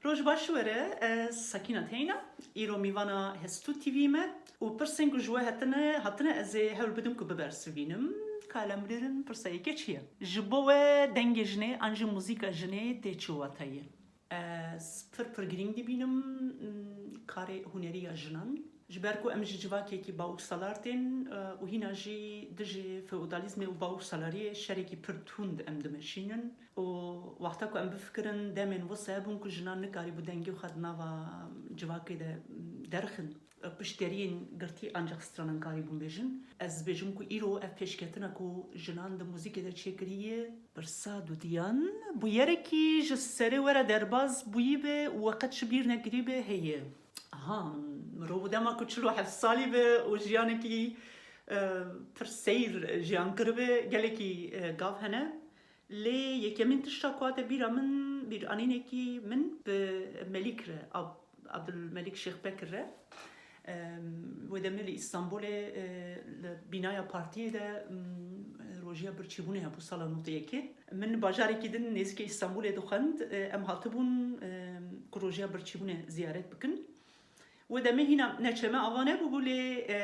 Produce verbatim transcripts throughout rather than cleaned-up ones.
Roj baş were, ez Sakîna Teyna, îro mîvana Hestû T V me û pirsên ku ji we hetine, hatine ez ê hewl bidim ku bibersivînim. Kalemlirin pirsa yekê çi ye? Ji bo we dengê jinê an jî muzîka jinê tê çi watayê? Ez pir pir girîng dibînim, m, karê hunerî ya jinan. Ji ber ku em ji civakekî baûksalar tên, e, û hîna jî dijî feodalîzmê û baûksalariyê şerekî pir tund em dimeşînin. Û wexta ku em bifikirin, demên wisa hebûn ku jinan nikarîbû dengê xwe di nava civakê de derxin, piştderiyên girtî ancax stranan karîbûn bêjin. Ez dibêjim ku îro ev pêşketina ku jinan di muzîkê de çêkiriye, pirsa dudiyan, bûyerekî ji serê we re derbaz bûyî be û we qet ji bîr nekirî be heye. Aha, mirov dema ku çil û heft salî be û jiyanekî, e, pir seyr jiyan kiribe, gelekî, e, gav hene. Lê yekemîn tişta ku hate bîra min, bîranînekî min bi Melîk re, Ab-, Abdulmelîk Şêxbekir re. Em, wê demê li Îstanbulê, e, li bînaya partiyê de, m, rojiya birçîbûnê hebû sala nod û yekê. Min bajarekî din nêzîkê Îstanbulê dixwend. E, em hatibûn, e, ku rojiya birçîbûnê ziyaret bikin. Wê demê hîna neçe me ava nebûbû lê, e,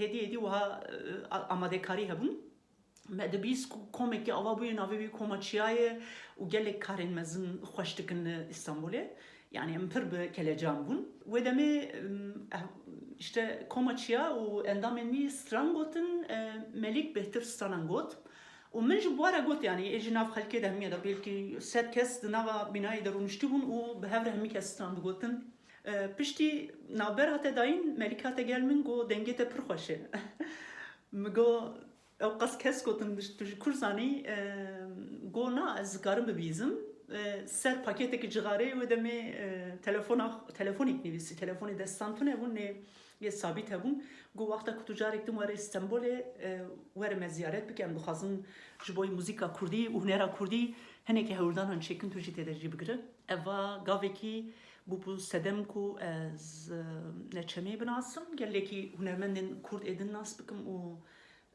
hêdî hêdî wiha, e, a-, amadekarî hebûn. Me dibîst ku komekî ava bûye navê wî Koma Çiya ye û gelek karên mezin xweş dikin li Îstanbulê. Yani em pir bi kelecan bûn. Wê demê, em, eh, işte Koma Çiya û endamên wî stran gotin, e, Melîk bêhtir stranan got. Û min ji bo re got, yani ê ji nav xelkê de hemiye de belkî sed kes di nava bînayê de rûniştî bûn û bi hev re hemî kes stran digotin. E, piştî navber hate dayîn, Melîk hate gel min got, dengê te pir xweş e. Min got, ew qas kes gotin, tu ji kur zanî? E, got, na, ez dikarim bibîzim. E, ser pakêtekî cixarê wê demê, e, telefona, telefonêk nivîsî, telefonê destan tune bûn, nê yê sabît hebûn. Got, wexta ku tu carek din were Stenbolê, e, were me ziyaret bike, em dixwazin ji bo muzîka kurdî û hunera kurdî hinekî hewldanan çêkin, tu jî tê de cî bigire. Eva gavekî bûbû sedem ku ez, e, neçemê binasim. Gelekî hunermendên kurd ê din nas bikim û,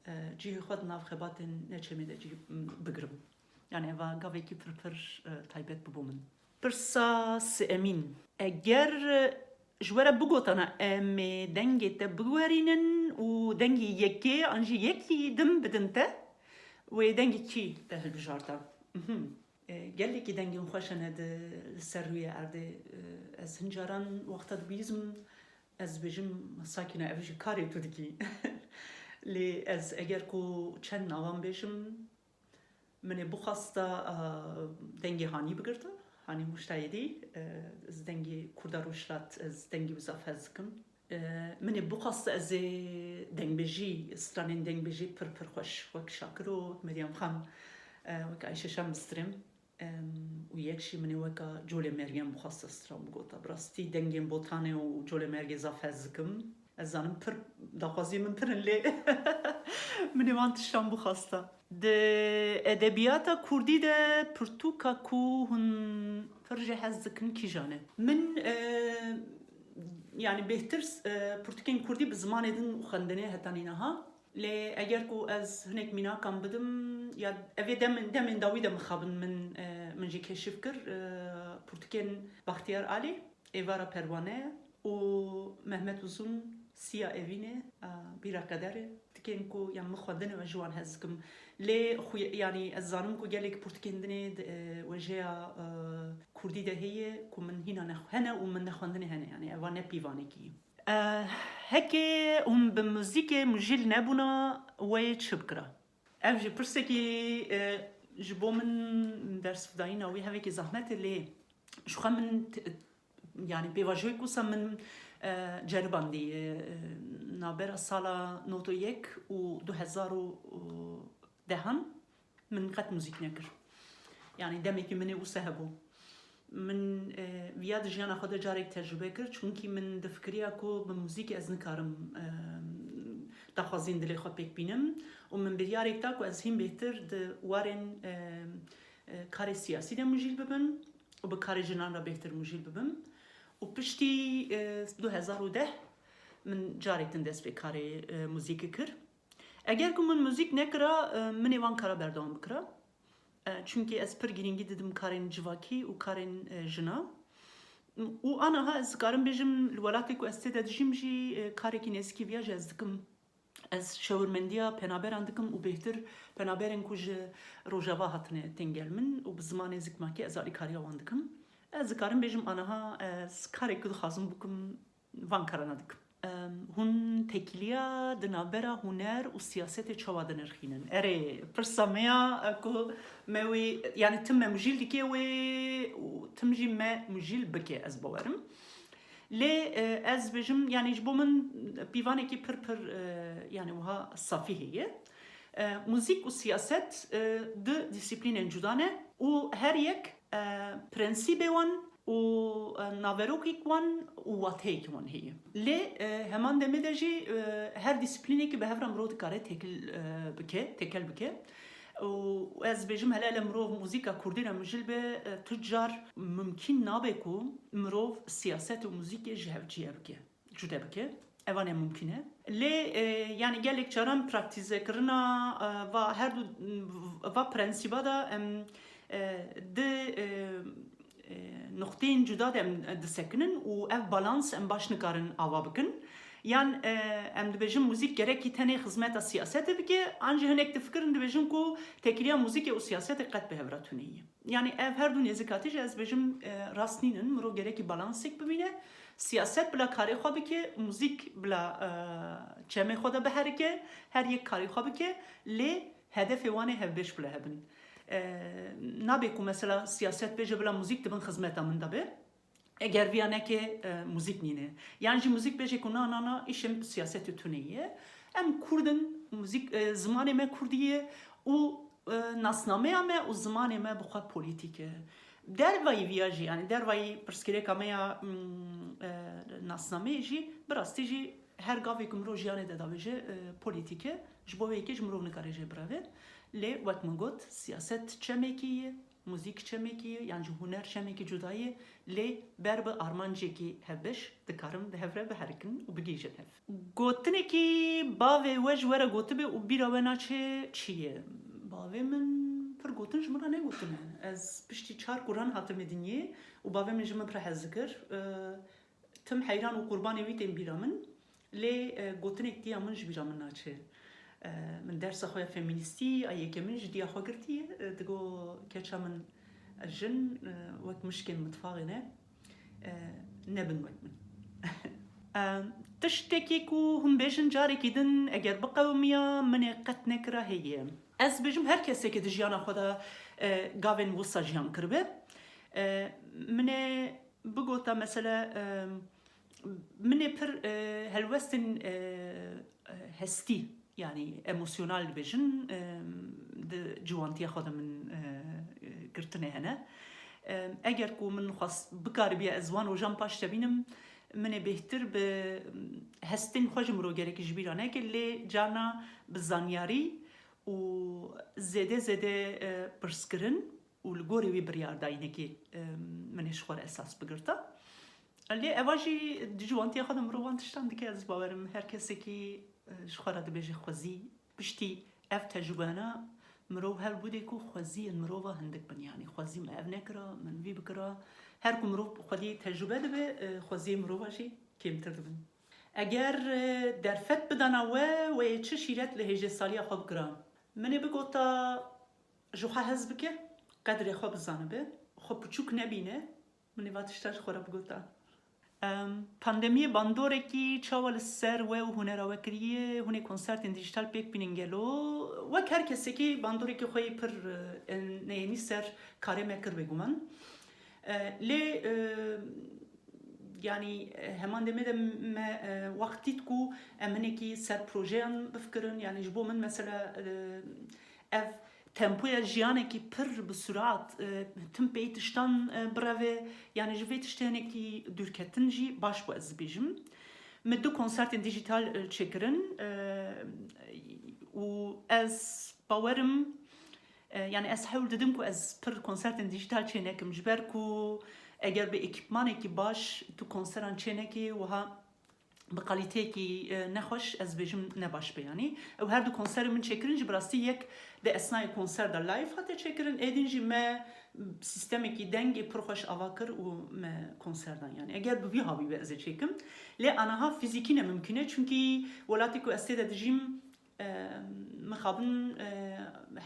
e, cihê xwe di nav xebatên neçemê de cî, m, bigirim. Yani eva gavekî pir pir, e, taybet bûbû min. Pirsa siemîn. Eger ji we re bigotana em ê dengê te biwerînin û dengê yekê an jî yekî din bidin te, wê dengê kî te hilbijarta? Mhm. E, gelekî dengên xweş hene di, li ser rûyê erdê. E, ez hin caran wexta dibîzim, ez dibêjim, Sakîne, ev jî karê tu dikî. Lê ez eger ku çend navan bêjim, min ê bixwasta, e, dengê Hanî bigirta. Hanî Muştayedî, e, ez dengê Kurda Rojhilat, ez dengê wî zaf hez dikim. E, min ê bixwasta ez ê dengbêjî, stranên dengbêjî pir pir xweş, wek Şakiro, Meryem Xan, e, wek Ayşe Şen bistrêm. Em, û yek jî min ê weka Colê Meryem bixwasta stran bigota. Bi rastî dengên Botanê û Colê Mergê zaf hez dikim. Ez zanim pir daxwaziyê min pir in lê min ê wan tiştan bixwasta. Di edebiyata kurdî de pirtûka ku hûn pir jê hez dikin kîjan e? Min, e, yani bêhtir, e, pirtûkên kurdî bi zimanê din xwendine heta nînaha. Lê eger ku ez hinek mînakan bidim, ya evê demên, demên dawî de mixabin min, e, min jî keşif kir, e, pirtûkên Baxtiyar Alî, Êvara Perwane û Mehmet Uzun, Siya Evînê, e, Bîra Qederê, pirtûkên ku ya min xwendine ve ji wan hez dikim. Lê xwe, yanî ez zanim ku gelek pirtûkên dinê di, e, wêjeya, e, kurdî de heye ku min hîna ne, hene û min nexwendine hene. Yanî eva ne pîvanekî ye. E, heke hûn bi muzîkê mijîl nebûna, wê çi bikira? Ev jî pirsekî, e, ji bo min dersfidayîna wî hevekî zehmet e, lê ji xwe min t-, yani pêvajoyek wisa min, e, ceribandî, e, navbera sala nod û yek û du hezar û dehan min qet muzîk nekir. Yani demekî min ê wisa hebû. Min, e, viya di jiyana xwe de carek tecrube kir, çunkî min difikiriya ku bi muzîkê ez nikarim, e, daxwaziyên dilê xwe pêk bînim û min biryarek da ku ez hîn bêhtir di warên, e, e, karê siyasî de mijîl bibim û bi karê jinan re bêhtir mijîl bibim. Û piştî, e, du hezar û deh min carek din dest pê karê, e, muzîkê kir. Eger ku min muzîk nekira, e, min ê wan kara berdewam bikira. E, çunkî ez pir girîngî didim karên civakî û karên, e, jina. Û aniha ez dikarim bêjim, li welatê ku ez tê de dijîm jî, e, karekî nêzîkî viya jî ez dikim. Ez şewirmendiya penaberan dikim û bêhtir penaberên ku ji Rojava hatine tên gel min û bi zimanê zikmakî ez alîkariya wan dikim. Ez dikarim bêjim aniha ez karek ku dixwazim bikim, van karana dikim. Em, hûn têkiliya di navbera huner û siyasetê çawa dinirxînin? Erê, pirsa me ya, e, ku me wê, yani tim me mijîl dike wê û tim jî me mijîl bike, ez bawerim. Lê, e, ez bêjim, yani ji bo min pîvanekî pir pir, e, yani wiha safî heye. E, muzîk û siyaset, e, du dîsîplînên cuda ne û her yek, e, prensîbê wan û, e, naverokek wan û wateyekî wan heye. Lê, e, heman demê de jî, e, her dîsîplînekî bi hev re mirov dikare têkil, e, bike, têkel bike. Û ez bêjim hele hele mirov muzîka kurdî re mijil be, e, tu car mimkîn nabe ku mirov siyaset û muzîkê ji hev cîye bike, cude bike. Eva ne mimkîn e. Lê, e, yani gelek caran praktîzekirina, e, va her du, va prensîba de em, e, di, e, e, nuqteyên cuda de em disekinin û ev balans em baş nikarin ava bikin. Yan, e, em dibêjin muzîk gerekî tenê xizmeta siyasetê bike, an jî hinek difikirin dibêjin ku têkiliya muzîkê û siyasetê qet bi hev re tune ye. Yani ev her du nêzîkatî jî ez bêjim, e, rast nînin. Mirov gerekî balansek bimîne. Siyaset bila karê xwe bike, muzîk bila, e, çemê xwe de biherike, her yek karê xwe bike, lê hedefê wan ê hevbeş bila hebin. E, nabe ku mesela siyaset bêje bila muzîk di bin xizmeta min de be. Eger viya neke, e, muzîk nîne. Yan jî muzîk bêje ku na, na, na, îşê min siyasetê tune ye. Em kurd in, muzîk, e, zimanê me kurdî ye û, e, nasnameya me û zimanê me bi xwe polîtîk e. Dervayî viya jî, yani dervayî pirsgirêka me ya, mm, e, nasnameyê jî, bi rastî jî her gavê ku mirov jiyanê de dabêje, e, polîtîk e. Ji bo vê yekê jî mirov nikare jê bireve. Lê wek min got, siyaset çemekî ye, muzîk çemekî ye, yan jî huner çemekî cuda ye, lê ber bi armancekî hevbeş dikarin bi hev re biherikin û bigihîjin hev. Gotinekî bavê we ji we re gotibe û bîra we naçe çi ye? Bavê min pir gotin ji min re negotine. Ez piştî çar kuran hatime dinyê û bavê min ji min pir hez dikir. E, tim heyran û qurbanê wî tên bîra min. Lê, e, gotinek diya min ji bîra min naçe. E, min dersa xwe ya feministî a yekemin ji diya xwe girtiye. E, digo keça min, e, jin, e, wek mişkên mitfaxê ne. E, nebin wek min. E, tiştekî ku hûn bêjin carekî din eger biqewimiya, min ê qet nekira heye. Ez bêjim her kesekê di jiyana xwe de, e, gavên wisa jiyan kiribe. E, min ê bigota mesela, e, min ê pir, e, helwestên, e, e, hestî, yani emosyonal dibêjin, e, di ciwantiya xwe de min, e, e, girtine hene. E, eger ku min xwest bikaribiye ez wan rojan paş de bînim, min ê bêhtir bi hestên xwe ji mirov gerekî ji bîra neke, lê carna bi zanyarî û zêde zêde, e, pirskirin û li gorî wî biryardayînekî, e, min ê ji xwe re esas bigirta. Lê eva jî di ciwantiya xwe de mirov van tiştan dike, ez bawerim her kesekî, e, ji xwe re dibêje xwezî. Piştî ev tecrubeyana mirov hewl bidê ku xweziyên mirova hindik bin, yanî xwezî me ev nekira, min vî bikira. Her ku mirov xwedî tecrube dibe, e, xweziyê mirova jî kêmtir dibin. Eger, e, derfet bidana we, we yê çi şîret li hêjê saliya xwe bikira? Min ê bigota, ji xwe hez bike, qedrê xwe bizanibe, xwe piçûk nebîne, min ê va tişta ji xwe re bigota. Em, pandemiyê bandorekî çawa li ser we û hunera we kiriye? Hûn ê konsertên dîjîtal pêk bînin gelo? Wek her kesekî bandorekî xwe yê pir, e, neyênî ser karê me kir bêguman. E, lê, e, yanî, e, heman demê de me, e, wext dît ku em hinekî ser projeyan bifikirin. Yanî ji bo min mesela, e, ev tempoya jiyanekî pir bi surat, e, tim pê tiştan, e, bireve, yanî ji vê tiştê hinekî dûrketin jî baş bû, ez dibêjim. Me du konsertên dîjîtal, e, çêkirin, e, û ez bawerim, e, yanî ez hewl didim ku ez pir konsertên dîjîtal çênekim, ji ber ku eger bi ekîpmanekî baş tu konseran çênekî, wiha bi kalîteyekî, e, nexweş, ez bêjim ne baş be yanî. Ew her du konserê min çêkirin jî bi rastî yek di esnayê konser de live hate çêkirin, êdîn jî me sîstemekî dengê pir xweş ava kir û me konser dan yanî. Eger bi vî hawî be ez ê çêkim. Lê aniha fîzîkî ne mimkûn e, çunkî welatê ku ez tê de dijîm, e, mixabin, e,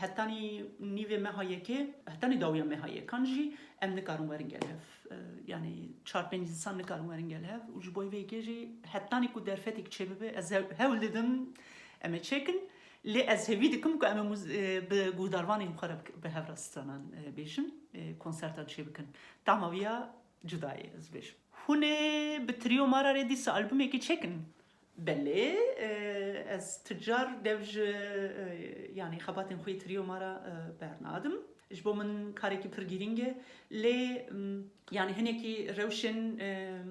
hetanî nîvê meha yekê, hetanî dawiya meha yekan jî em nikarin werin gel hev. E, yanî çar pênc însan nikarin werin gel hev û ji bo vê yekê jî hetanî ku derfetêk çêbibe, ez hew-, hewl didim em ê çêkin. Lê ez hêvî dikim ku em ê muz-, e, bi guhdarvanên xwe re bi, bi hev re stranan, e, bêjin, e, konsertan çêbikin. Tama wî ya cuda ye, ez bêjim. Hûn ê bi Trio Mara re dîsa albumekî çêkin? Belê, e, ez ti car dev ji, e, yanî xebatên xwe yê Trio Mara, e, bernadim. Ji bo min karekî pir girîng e. Lê, m, yanî hinekî rewşên, e,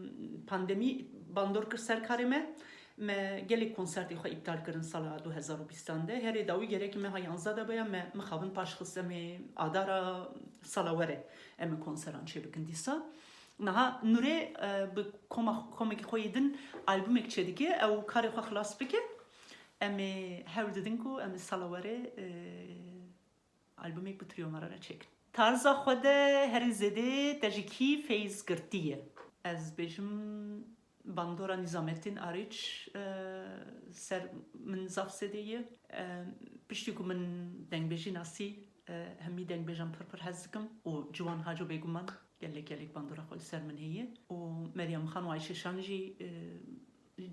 pandemî bandor kir ser karê me. Me gelek konsertê xwe îptal kirin sala du hezar û bîstan de. Herê dawî gerekî meha yanzdeh de baya, me mixabin paşxist em ê adara sala were em ê konseran çêbikin dîsa. Niha Nûrê, e, bi koma, komekî xwe yê din albûmek çêdike, ew karê xwe xilas bike. Em ê hewl didin ku em ê sala were, e, albûmek bi Trio Mara re çêkin. Tarza xwe de herî zêde te ji kî feyz girtiye? Ez bêjim bandora Nîzamettin Ariç, e, ser min zaf zêde ye. E, piştî ku min dengbêjî nasî, e, hemî dengbêjan pir pir hez dikim û Ciwan Haco bêguman gelek gelek bandora xwe li ser min heye û Meryem Xan û Ayşe Şan jî, e,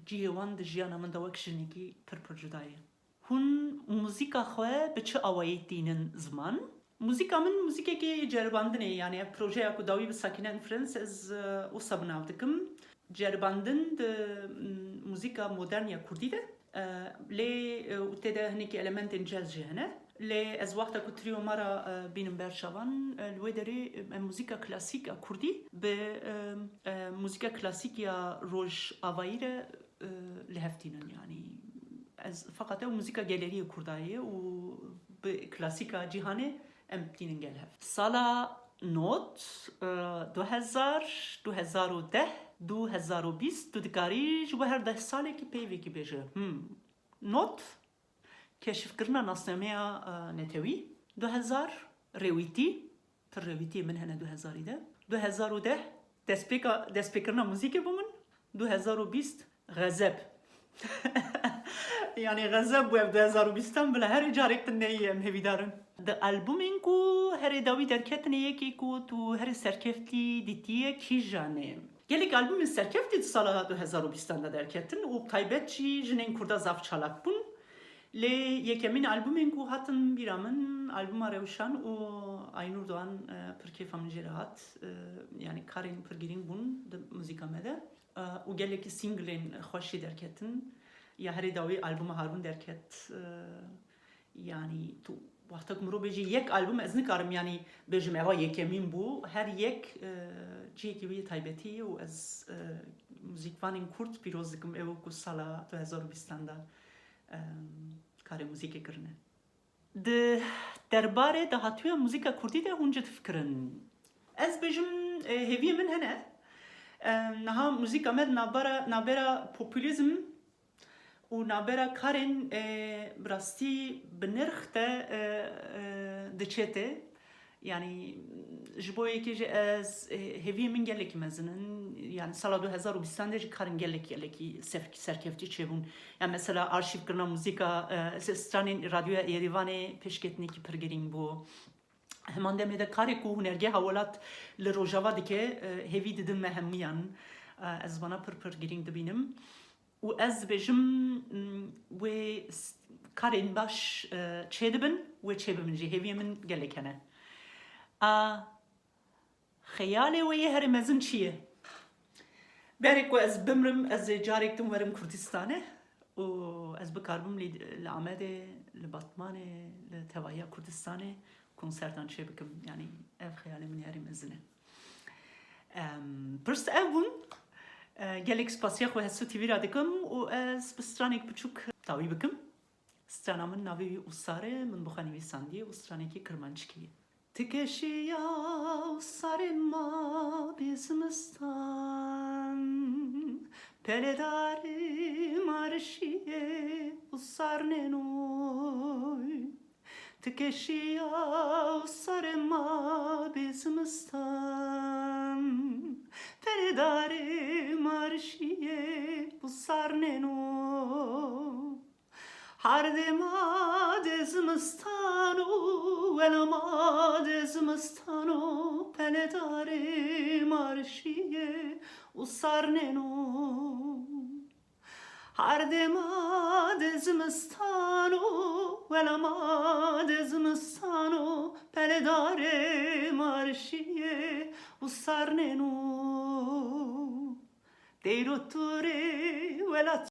cihê wan di jiyana min de wek jinekî pir pir cuda ye. Hûn muzîka xwe bi çi awayî tînin ziman? Muzîka min muzîkekî ceribandinê, yanî ev projeya ku dawî bi Sakîne Influence ez, e, wisa bi nav dikim. Ceribandin di, m, muzîka modern ya kurdî de, e, lê, e, û tê de hinekî elementên caz jî hene. Lê ez wexta ku Trio Mara, e, bînim ber çavan, e, li wê derê, e, em muzîka klasîk ya kurdî bi, e, e, muzîka klasîk ya rojavayî re, e, li hev tînin, yanî ez feqet ew muzîka geleriyê kurda ye û bi klasîka cîhanê em tînin gel hev. Sala not, e, du hezar, du hezar û deh, du hezar û bîst, tu dikarî ji bo her deh salekî peyvekî bêje. Hmm. Not, keşifkirina nasnameya, e, netewî, du hezar, rêwîtî, pir rêwîtiyê min hene du hezarî de. Du hezar û deh, destpêka, destpêkirina muzîkê bû min. Du hezar û bîst, xezeb. Yanî xezeb bû ev du hezar û bîstan, bila herî carek din neyê, em hêvîdar in. Di albûmên ku herê dawî derketine yekî ku tu herî serkeftî dîtiye kîjan e? Gelek albûmên serkeftî di sala du hezar û bîstan de derketin û taybet jî jinên kurda zaf çalak bûn. Lê yekemîn albûmên ku hatin bîra min, albûma Rewşan û Aynur Doğan, e, pir kêfa min jê re hat. E, yanî karên pir girîng bûn di muzîka me de. E, û gelekî singlên xweş jî derketin. Ya herê dawî albûma Harûn derket. E, yanî tu wexta ku mirov bêjî yek albûm, ez nikarim yanî bêjim eva yekemîn bû. Her yek, e, cihekî wî yê taybetî ye û ez, e, muzîkvanên kurd pîroz dikim, ew ku sala du hezar û bîstan de, e, karê muzîkê kirine. Di derbarê dahatûya muzîka kurdî de hûn çi difikirin? Ez bêjim, e, hêviyê min hene. E, niha muzîka me di navbera, navbera populîzm û navbera karên, e, bi rastî bi nirx de, e, e, diçê tê. Yanî ji bo yekê jî ez, e, hêviyê min gelekî mezin in. Yanî sala du hezar û bîstan de jî karên gelek gelekî ser-, serkeftî çêbûn. Ya mesela arşîvkirina muzîka, e, stranên Radyoya Êrîvanê pêşketinekî pir girîng bû. Heman demê de karê ku Hunergeha Welat li Rojava dike, e, hêvî didim me hemûyan. E, ez vana pir pir girîng dibînim. Û ez dibêjim, m, wê s-, karên baş, e, çêdibin, wê çêbibin jî. Hêviyê min gelek hene. A, Xeyalê we yê herî mezin çi ye? Berê ku ez bimrim, ez ê carek din werim Kurdistanê û ez bikaribim lê li Amedê, li Batmanê, li tevahiya Kurdistanê konsertan çêbikim. Yanî ev xeyalê min yê herî mezin e. Em, pirs ev bûn. E, gelek spasiya xwe Heso T V re dikim û ez bi stranek biçûk dawî bikim. Strana min navê wî Usar e, min bi xwe nivîsandiye û stranekî kirmanckî ye. Ti keşiya usarê ma bê zimistan, peledarê arşiyê û sarnênoy. Ti keşiya û sarê ma bê zimistan, peledarê marşiyê û sarnêno. Hardê ma dê zimistan û wela ma dê zimistan û peledarê marşiyê û sarnêno. Hardê ma dê zimistan û wela ma dê zimistan û peledarê marşiyê û sarnêno. Teyro tu rê wela